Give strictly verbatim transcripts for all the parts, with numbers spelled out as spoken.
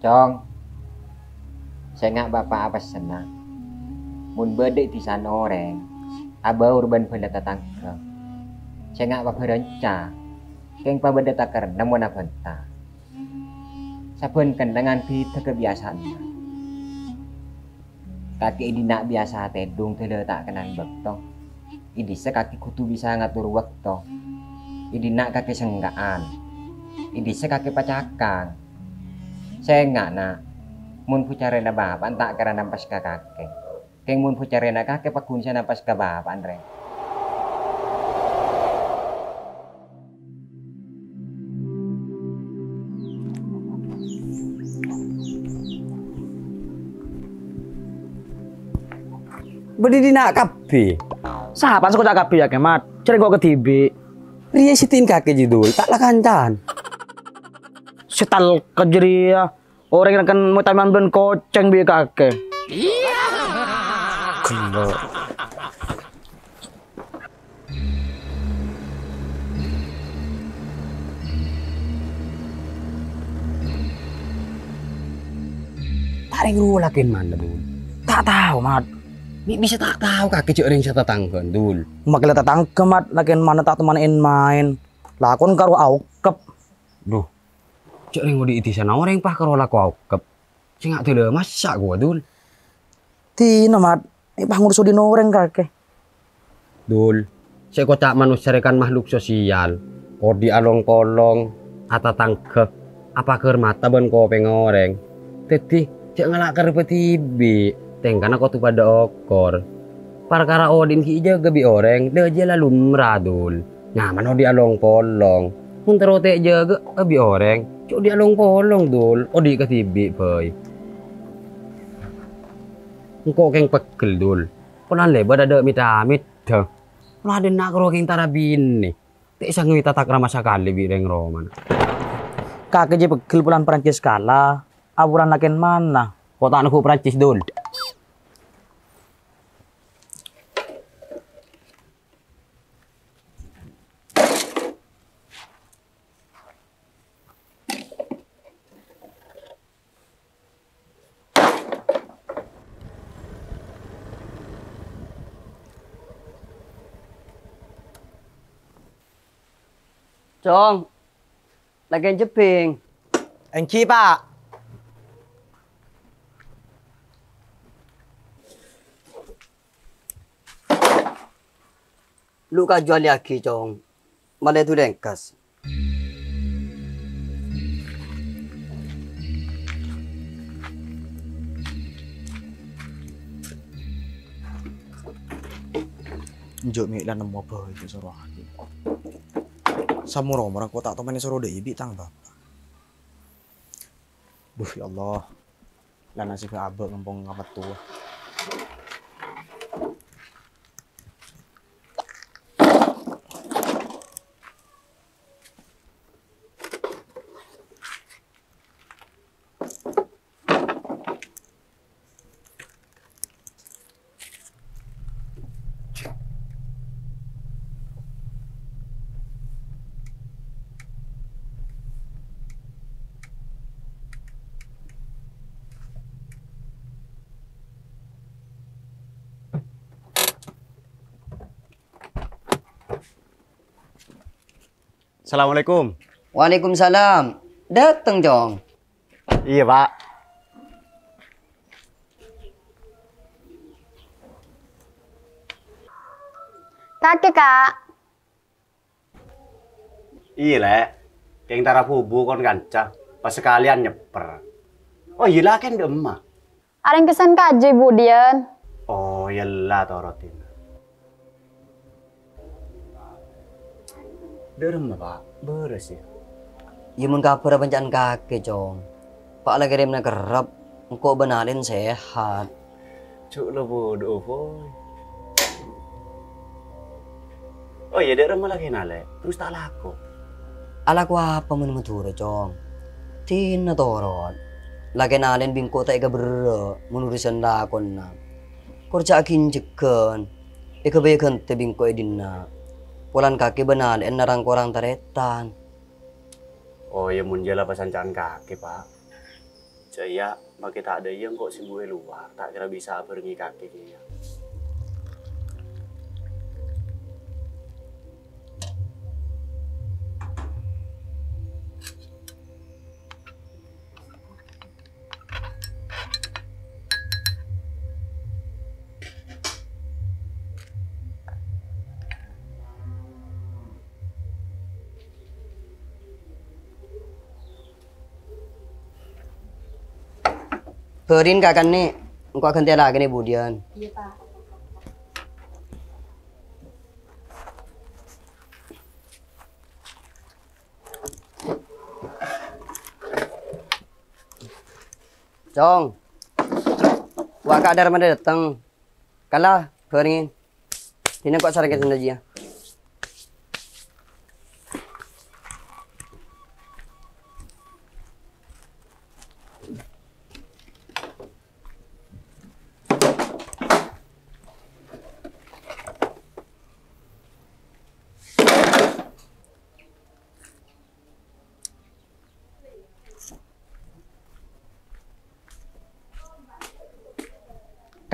Cong, sènga' bapa' apessenna. Mon bâdâ è dhisana orèng, abaur bân bhâlâ tatangghâ. Sènga' pabhârânca, kèng pabâdâ takerrem mon abhânta. Sabbhân kennengngan bhidhâ kabiyasa'anna. Kakè è dinna' biyasa tèdung dâlâ ta' kennal bâkto. È dissa' kakè kodhu bisa ngator bâkto. È dinna' kakè sengka'an. È dissa' kakè pacakang. Sènga', Na'. Mon bhucarèna bapa'en ta' kèra nampas ka kakè. Kèng mon bhucarèna kakè paggun sè nampas ka bapa'en, rè. Bâdâ è dinna' kabbhi. Sapa sè koca' kabbhi, yâ, Kemat? Jârèya engko' kadhibi'. Rèya sè tèn kakè, Jidul, ta' la kancana. Sè tal ka jârèya. Orèng rèng kan mutaiman bân kocèng bi' kakè. Gelo. Parèng rowa lakèn mana, Dul? Ta' tao, Mat. Mè' bisa ta' tao kakè jâ' orèng satatangghâ'ân, Dul. Makè la tatangghâ, Mat, lakèn mana ta' toman en-maen. Lakon karo aokep. Duh. Jâ' rèng odi' è dhisana orèng pas karo lako aokep. Sènga' dâlâ massa' ghuwa, Dul. Dina, Mat, è pas ngurus odi' orèng kakè. Dul, sè koca' manossa rè kan makhluk sosial. Odi' along-polong, atatangghâ, apaghâr mata bân kopèngnga orèng. Dhâddhi, jâ' ngala' kareppa dhibi', tèngkana kodhu padâ okor. Parkara odi' ghi' èjâgâ bi' orèng, la jiyâ la lumra, Dul. Nyaman odi' along-polong. Mon terro ta' èjâgâ bi' orèng, jâ' odi' along-polong, Dul. Odi' kadhibi' bhâi. Engko' kèng peggel, Dul. Polana lèbât adâ' mèt-amèt, dhâ. Polana dhinna' karo kèng tara binè. Ta' sanggup ètatak rama sakalè bi' rèng romana. Kakè jiyâ peggel polana Prancis kala, aporan lakèn mana? Kota'na ghu' Prancis, Dul. Cong, lakèn jhebbhing. Èngghi, Pa'. Lu' kaju alèyaghi, Cong. Malè dulèngkas. Enjâ' mè' la nemmo bhâi sè soro aghi. Samoro-moro engko' ta' toman èsoro dâ' bi' tang bapa'. Duh, ya Allah. La nasibbhâ abâ' ngempong ngapèt towa. Assalamualaikum. Waalaikumsalam. Dâteng, Cong. Iyâ, Pa'. Kakè, Ka'. Iyâ, Lè'. Kèng tara bubu kon kanca, pas sakalèyan nyèpper. Oh, iyâ, lakèn dâ' emma. Arèng pèsan kaju, Ibu Dian. Oh, iyâ la, torotin. Dâ' remma, Pa'? Bârâs, yâ? Iyâ, mon kabhâr abânca'an kakè, Cong. Pa' la kèrèmna kerrep, engko' bân Alèn sehat. Cuk, la bodoh, Boy. Oh, iyâ, dâ' remma lakèna, Lè'? Terros ta' alako? Alako apa mon Madhurâ, Cong? Dina torot. Lakèna Alèn bi' engko' ta' èkabherrâ' mon urusan lakona. Kor jhâ' ghinjhegghân, èghâbâyâ ghântè bi' engko' è dinna'. Polana kakè bân Alèn narang-korang tarètan. Oh, iyâ, mon jhâ' la pasanca'an kakè, Pa'. Jâ' iyâ, make ta' dâ' iyâ engko' sè bu è lowar, ta' kèra bisa abhârengngè kakè kèya. Bâri'in ka kanne, engko' aghântèya lakèna budiyân. Iyâ, Pa'. Cong, wa' ka' dârâmma dâteng. Kala, bârengngè. Dinah kok sareng kènè' jiyâ.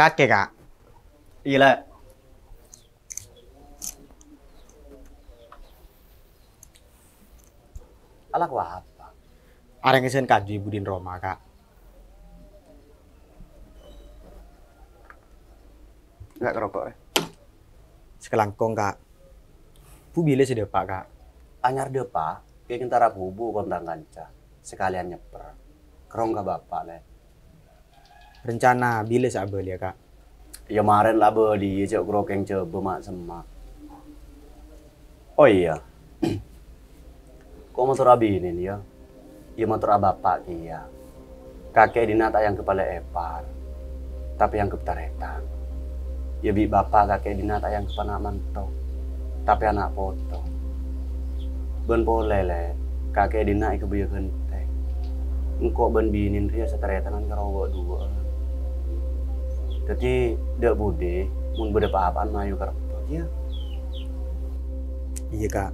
Kakè, Ka'. Iyâ, Lè'. Alako apa? Arèng sèn kaju è budina roma, Ka'. Enggak kerokok, eh. Sakalangkong, Ka'. Bu bilâ sè dâpa', Ka'? Anyar dâpa', kèng entara bubu kontang kanca. Sakalèyan nyèpper. Kerrong ka bapa', Lè'. Rencana bilâ sè abâliyâ, Ka'? Iyâ, marèn la abâliyâ, cè' kerrong kèng jhâbâ ma'-semma'. Oh iyâ. Ko' motor abinèn, yâ. Iyâ, motor abapa' kèya. Kakè dinna' ta' èangghep alè' èpar, tapè èangghep tarètan. Iyâ, bi' bapa' kakè dinna' ta' èangghep ana' manto, tapè ana' poto. Bân polè, Lè', kakè dinna' èghâbâyyâ ghântèng. Engko' bân binèn rèya satarètanan karo wâ'-duwâ'ân. Dhâddhi, dâ' budhi mon bâdâ pa-apa'an mayu ka rebbhâ, yâ. Iyâ, Ka'.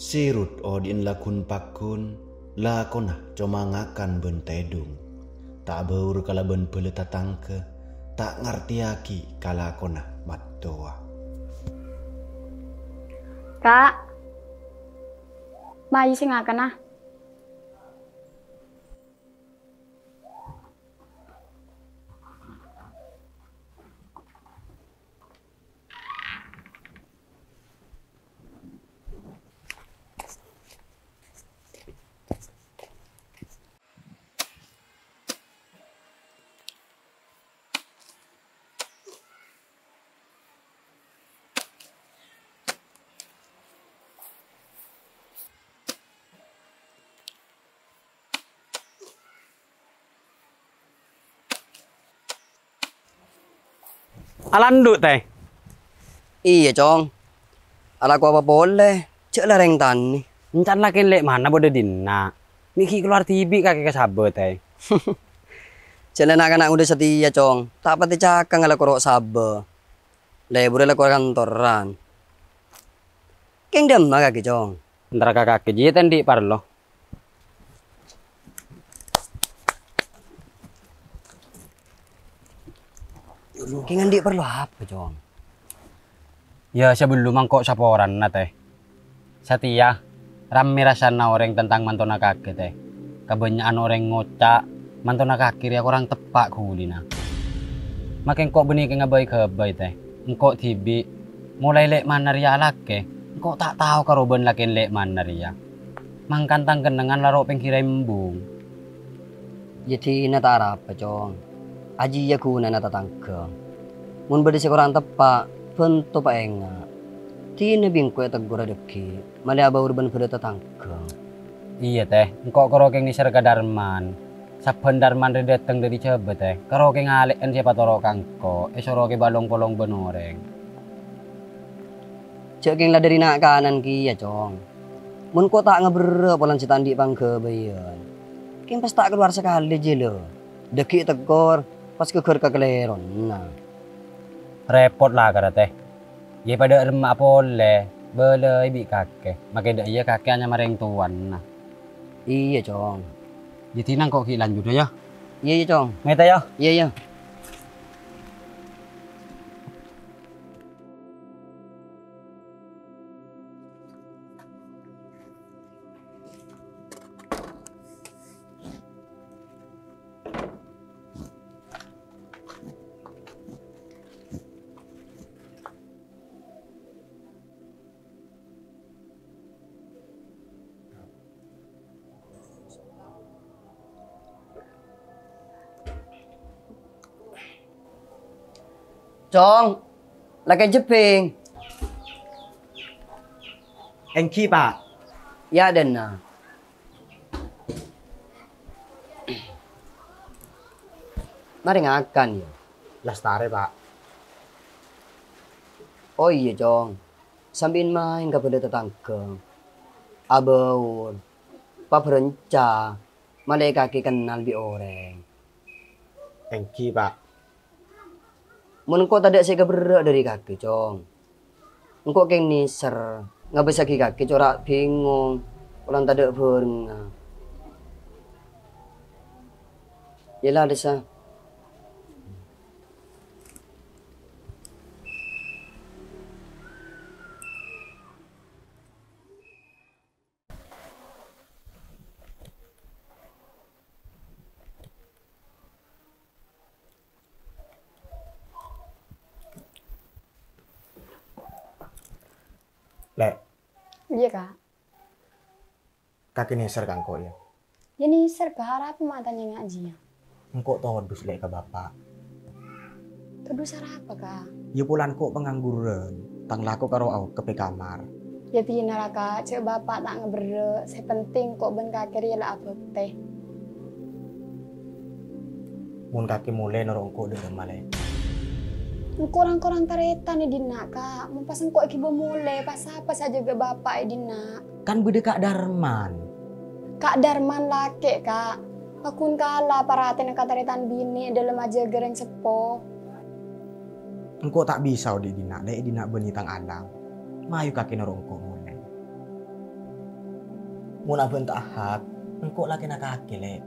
Sirut odi'na laghun-paghun, lakona coma ngakan bân tèdung. Ta' bâur kalabân bhâlâ tatangghâ, ta' ngartèyaghi kalakona mattowa. Ka', mayu sè ngakan, ah. Alandu', Tè? Iyâ, Cong. Alako apa polè? Jhâ' la rèng tanè. Èncan lakèn lè' mana bâdâ dinna'. Mè' ghi' kalowar dhibi' kakè ka sabâ, Tè. Jhâ' la na'-kana' ngodâ satèya, Cong. Ta' patè cakang alako ro' sabâ. Lèburrâ alako kantoran. Kèng dâmma kakè, Cong? Entara ka kakè jiyâ ta' andi' parlo. Kèng andi' parlo apa, Cong? Yâ, sabellunna engko' saporana, Tè. Satèya, rammè rassana orèng tentang mantona kakè, Tè. Kabânnya'an orèng ngoca' mantona kakè rèya korang teppa' ghulina. Makè engko' bânnè kèng abâi-ghâbây, Tè. Engko' dhibi', molaè lè' mana rèya alakè, engko' ta' tao karobân lakèn lè' mana rèya. Mangkana tang kennengngan la ro' pèngghirra embung. Yâ dinah ta' arapa, Cong. Ajiyâ ghunana tatangghâ. Mon bâdâ sè korang teppa', bhânto paènga'. Dinah bi' engko' ètegghurrâ dhâggi', malè abâur bân bhâlâ tatangghâ. Iyâ, Tè, engko' karo kèng nèser ka Darman. Sabbhân Darman rè dâteng dâri Jhâbâ, tè, karo kè ngalè'èn sè èpatoro' ka engko', èsoro kè bâlong-polong bân orèng. Jhâ' kèng la dâri na'-kanan kèya, Cong. Mon ko' ta' ngaberrâ' polana sè ta' andi' pangghâbâyân, kèng pas ta' kalowar sakalè jiyâ, lho. Dâggi' tekkor, pas ghâgghâr ka kalèronna. Rèpot la karè, tè. Iyâ padâ remma'a polè, bâlâi bi' kakè. Makè dâ' iyâ kakè anyama rèng towana. Iyâ, Cong. Iyâ, dinang ko' ghi' lanjut, yâ. Iyâ, iyâ, Cong. Mèta, yâ. Iyâ, iyâ. Cong, lakè' jhebbhing. Èngghi, Pa'. Yâ, dânna'. Marè ngakan, yâ? Lastarè, Pa'. Oh iyâ, Cong. Sampèyan maèn ka bâlâ tatangghâ. Abâur, pabhârânca, malè kakè kennal bi' orèng. Èngghi, Pa'. Mon engko' tadâ' sè èkaberrâ' dâri kakè, Cong. Engko' kèng nèser, ngabâssaghi kakè cora' bhingong, polana tadâ' bhârengnga. Yâ la, dissa. Lè'. Iyâ, Ka'. Kakè nèser ka engko', yâ? Yâ nèser, Ka'. Arapa ma' atanya nga' jiyâ? Engko' todus, Lè', ka Bapa'. Todus arapa, Ka'? Yâ polana engko' pangangguran, tang lako karo aokep è kamar. Yâ dinala, Ka', jhâ' Bapa' ta' ngaberrâ', sè penting engko' bân kakè rèya la abhâktè. Mon kakè molè noro' engko' dâ' remma, Lè'? Engko' rang-korang tarètan è dinna', Ka'. Mon pas engko' èghibâ molè, pas sapa sè ajâgâ Bapa' è dinna'? Kan bâdâ Ka' Darman. Ka' Darman lakè', Ka'. Paggun kala paratèna ka tarètan binè' è dâlem ajâgâ rèng seppo. Engko' ta' bisa odi' è dinna', Lè', è dinna' bânnè tang alang. Mayu kakè noro' engko' molè. Mon abân ta' hak, engko' lakèna kakè, Lè'.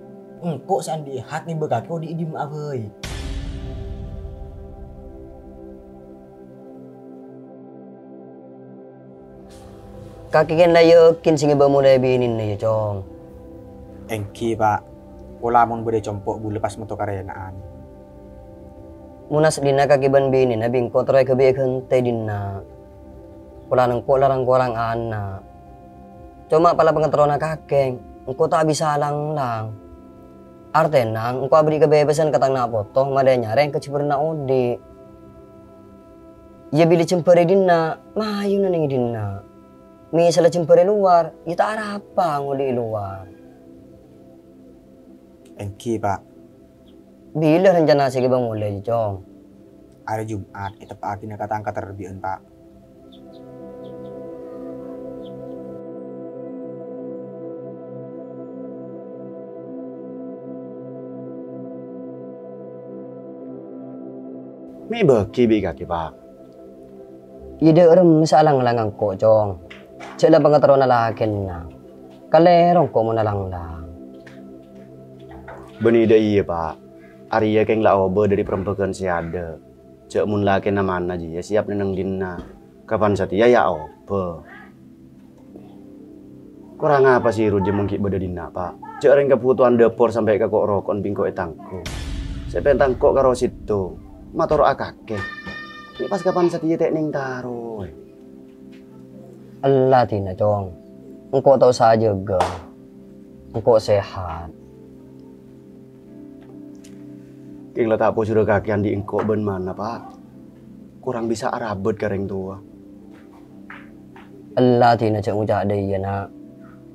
Engko' sè andi' hak ngibâ kakè odi' è dimma'a bhâi. Kakè kèng la yakin sè ngibâ molè binèna, yâ, Cong? Èngghi, Pa'. Pola mon bâdâ compo' bulâ pas metto karèna'an. Mon asdina kakè bân binèna bi' engko' terro èghâbây ghântè è dinna'. Polana engko' la rang-korang ana'. Coma pola pangaterrona kakè, engko' ta' bisa lang-lang. Artèna engko' aberri' kabebasân ka tang na' poto malè nyarè ka jembhârânna odi'. Iyâ bilâ jembhâr è dinna', mayuna neng è dinna'. Misalla jembhâr è lowar, iyâ ta' arapa ngoli' è lowar. Èngghi, Pa'. Bilâ rencana sè èghibâ molè, Cong? Arè Jum'at, èteppa'aghina ka tang katerbi'ân, Pa'. Mè' bâgi bi' kakè, Pa'. Iyâ, dâ' remma sè alang-lang engko', Cong. Jhâ' la pangaterrona lakèna. Kalèro engko' mon alang-lang. Bânnè dâ' iyâ, Pa'. Arèya kèng la obâ dâri parembhâghân sè adâ'. Jhâ' mon lakèna mana jiyâ sèyap neng dinna'. Kapan satèya yâ obâ. Korang apa sè èrojâ mon ghi' bâdâ dinna', Pa'? Jhâ' rèng kabhutowan dâpor sampè' ka ko'-roko'na bi' engko' ètangghu. Sè pènta engko' karo sèttong, matoro'a kakè. Mè' pas kapan satèya tè' neng taroè. Ella dina, Cong. Engko' ta' osa ajâgâ. Engko' sehat. Kèng la ta' pojhurâ kakè andi' engko' bân mana, Pa'. Korang bisa arabât ka rèng towa. Ella dina jhâ' ngoca' dâ' iyâ, Na'.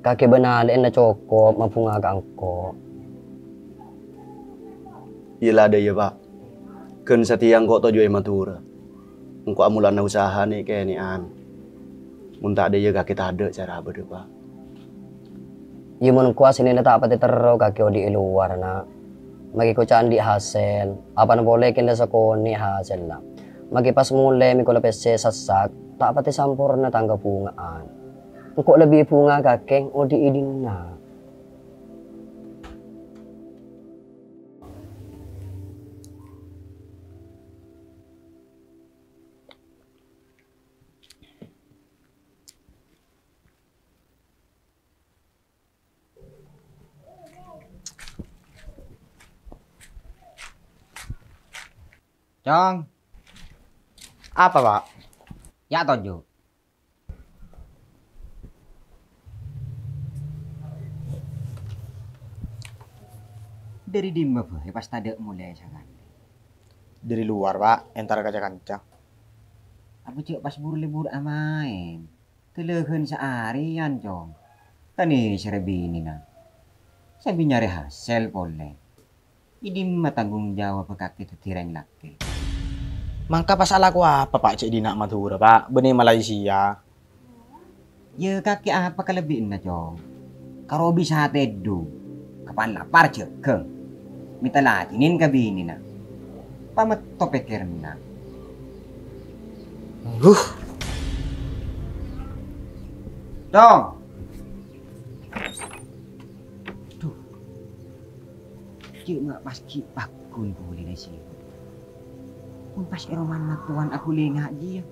Kakè bân alè'na cokop mabhunga ka engko'. Iyâ la dâ' iyâ, Pa'. Ghân satèya engko' toju' è Madhurâ. Engko' amola'ana usaha nè'-kènè'an. Mon ta' dâ' iyâ kakè tadâ' cara bâdâ, Pa'. Iyâ, mon engko' hasèlla ta' patè terro kakè odi' è lowar, Na'. Maghi koca' andi' hasèl, apana polè kèng la sakonè' hasèlla. Maghi pas molè mèkola pèssè sassak, ta' patè samporna tang kabhunga'an. Engko' lebbi bhunga kakè odi' è dinna'. Cong. Apa, Pa'? Ya' toju'. Dâri dimma bhâi pas tadâ' molè sakalè? Dâri lowar, Pa', entar ka ca-kanca. Apa jhâ' pas buru-lebur amaèn? Dâlâghân saarèyan, Cong. Kan èsèrè binèna. Sambi nyarè hasèl polè. È dimma tanggung jawab kakè dhâddhi rèng lakè'? Mangka pas alako apa, Pa', cè' dinna' Madhurâ, Pa'? Bânnè Malaysia. Yâ, kakè apa kalebbiyanna, Cong? Karobi satèdung, kapan lapar jhâghâng. Mènta lajinen ka binèna. Pametto pèkkèranna. Huh. Cong. Duh. Cè' ma' pas ghi' paggun bulina sè. Mon pas è romana towan aghuli nga' jiyâ.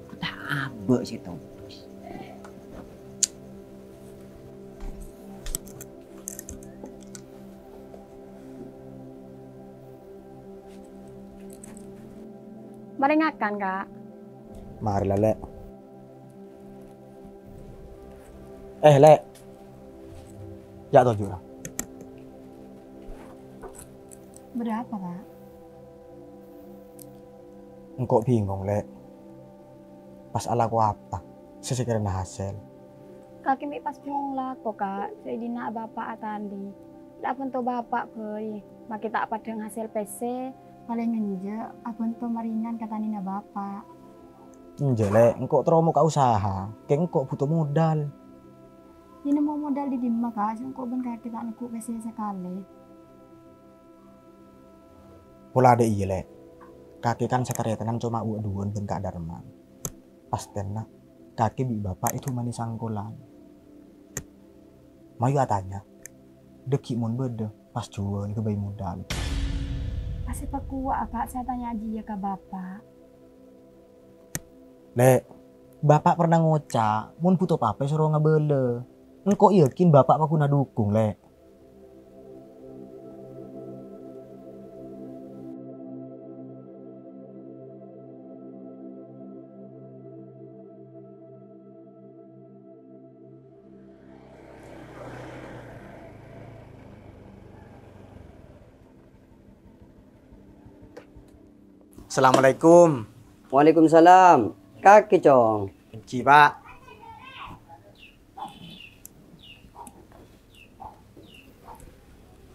Kodhu abâ' sè tobus. Marè ngakan, Ka'. Marè la, Lè'. Eh, Lè'. Ya' toju', ra. Bâdâ apa, Ka'? Engko' bingong, Lè'. Pas alako apa sè sakèrana hasèl? Kakè mè' pas bingong lako, Ka', sè dinna' Bapa' atali. La abhânto Bapa' bhâi, makè ta' paddhâng hasèl pèssè, palèng enjâ' abhânto marèngan ka tanèna Bapa'. Enjâ', Lè', engko' terro moka usaha, kèng engko' bhuto modal. Yâ nemmo modal è dimma, Ka', sè engko' bân kakè ta' neggu' pèssè sakalè? Pola dâ' iyâ, Lè'. Kakè kan sataretanan coma uwâ' duwâ'ân bân Ka' Darman. Pastèna kakè bi' Bapa' ètomanè sangkolan. Mayu atanya, dâggi' mon bâdâ, pas juwâl ghâbây modal. Pas èpakowa'a, Ka', sè atanya jiyâ ka Bapa'. Lè', Bapa' pernah ngoca', "Mon bhuto papè soro ngabâlâ." Engko' yakin Bapa' paggun adhukung, Lè'. Assalamualaikum. Waalaikumsalam. Kakè, Cong. Enjâ', Pa'.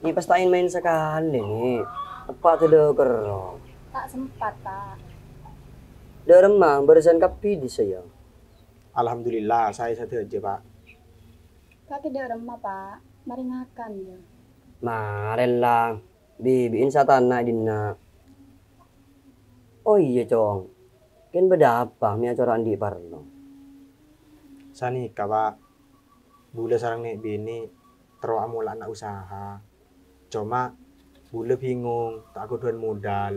Nè' pas ta' maèn sakalè, Nè'. Eppa' dâlâ kerro. Ta' sempat, Pa'. Dâ' remma, bârâsan kabbhi dissa, yâ? Alhamdulillah, saè sadhâjâ, Pa'. Kakè dâ' remma, Pa'. Marè ngakan, yâ. Marè, la. Bibi'in satana è dinna'. Oh iyâ, Cong. Kèng bâdâ apa mè' acora' andi' parlo? Sanèka, Pa'. Bulâ sareng nè' binè terro amola'ana usaha. Coma, bulâ bingung, ta' ghâdhuwân modal.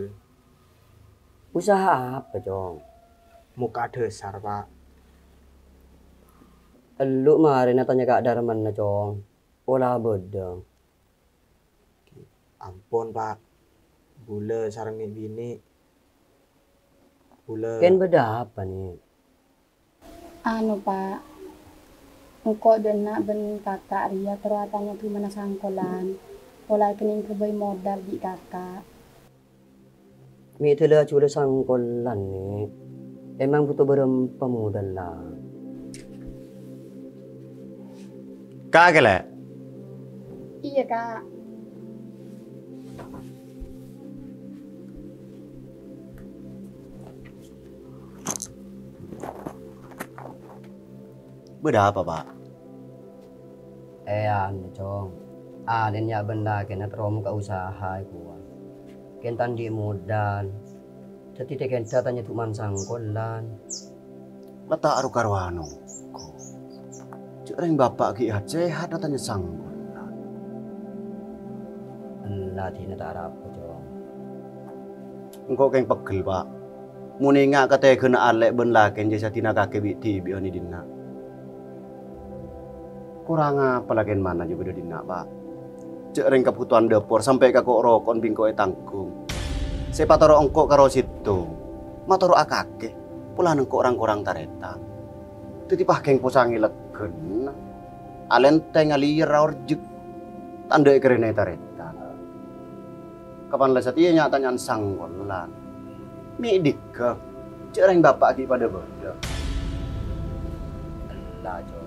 Usaha apa, Cong? Mokka' dhâsar, Pa'. Ellu' marèna tanya Ka' Darmanna, Cong. Pola bâdâ. Ampon, Pa'. Bulâ sareng nè' binè. Bulâ. Kèng bâdâ apa, Nè'? Anu, Pa'. Engko' dâ' enna' bân kaka' rèya terro atanya dhumana sangkolan. Pola èkennèng ghâbây modal bi' kaka'. Mè' dâlâ ajhuwâlâ sangkolan, Nè'. Emang bhuto bârâmpa modalla? Ka' kèlè? Iyâ, Ka'. Bâdâ apa, Pa'? Eh, anu, Cong. Alèn ya' bân lakèna terro buka usaha è kowa. Kèng ta' andi' modal. Dhâddhi dhâ-kèndhâ tanya duman sangkolan. La ta' ro-karowan engko'. Jhâ' rèng bapa' ghi' hat-sehat la tanya sangkolan. Ella dina ta' rabu, Cong. Engko' kèng peggel, Pa'. Mon enga' katèghânna alè' bân lakèn jhâ' sadhina kakè bi'-dhibi'ân è dinna'. Korang apa lakèn mana jhâ' bâdâ dinna', Pa'? Jhâ' rèng kabhutowan dâpor sampè' ka ko'-roko'na bi' engko' ètangghung. Sè patoro' engko' karo sèttong, matoro'a kakè, polana engko' rang-korang tarètan. Dhâddhi pakèng posangè legghâna. Alèntèng alèyèr aorjhâk. Ta' endâ' èkarènè tarètan. Kapan la satèya nya'-tanya'an sangkolan. Mè' dhika, jhâ' rèng bapa' ghi' padâ bâdâ. Ella, Cong.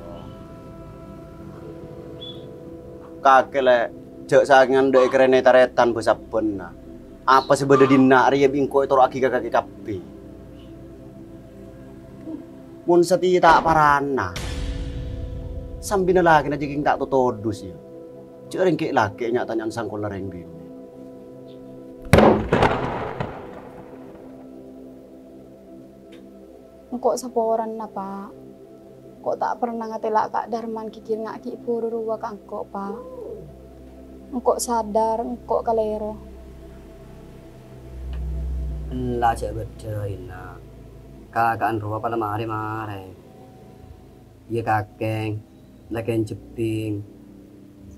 Kakè, Lè', jhâ' sakènga endâ' èkarènè tarètan bâ-sabbhânna. Apa sè bâdâ dinna' rèya bi' engko' ètoro'aghi ka kakè kabbhi. Mon satèya ta' parana, sambina lakèna jhâ' kèng ta' totodus, yâ. Jhâ' rèng ghi'-lakè' nya'-tanya'an sangkolan rèng binè'. Engko' saporana, Pa'. Engko' ta' perna ngatela' Ka' Darman ghighir nga' ghi' buru rowa ka engko', Pa'. Engko' sadar, engko' kalèro. Ella jhâ' bâdâ, Ina. Kaka'an rowa pala marè-marè. Iyâ, kakèng, lakèn jhebbhing.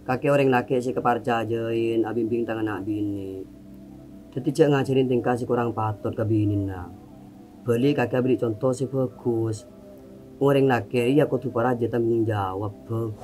Kakè orèng lakè' sè èkaparcajâi abimbing tang ana' binè'. Dhâddhi jhâ' ngajhâri tèngka sè korang patot ka binèna. Bâli kakè aberri' conto sè bhâghus. Orèng lakè' rèya kodhu parajâ tanggung jawab, Bâng.